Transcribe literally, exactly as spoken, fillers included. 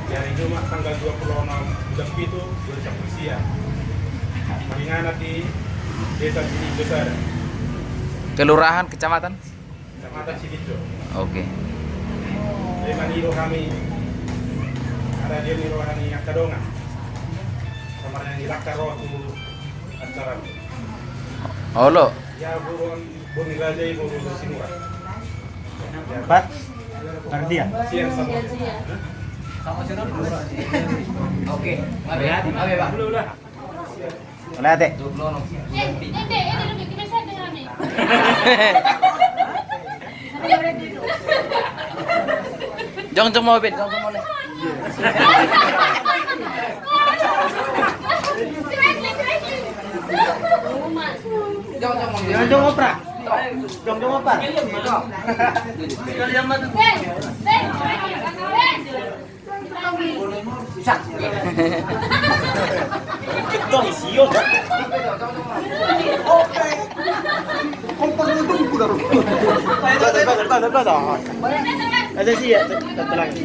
Di hari Jumat tanggal dua puluh enam bulan pitu dua ribu dua puluh sia. Maringanan di Desa Sini Besar. Kelurahan, kecamatan? Kecamatan Silinjo. Oke. Jadi mangido hami, ada dia ni roha ni angka dongan. Sama dengan ilaka roh tu acara. Olo. Ya, buruan, boni raja ibu, buruan sinura. Empat. Pardia. Siang sama. Oke. Oke, Pak. Oleh ate. Jong, jong, mau, Ben, jong, jong, mau, Le. Jong, jong, opera. Jong, jong, opera. Tong, sio, Cok. Oke. Kompor dulu, tunggu dulu. Ada sih ya, satu lagi.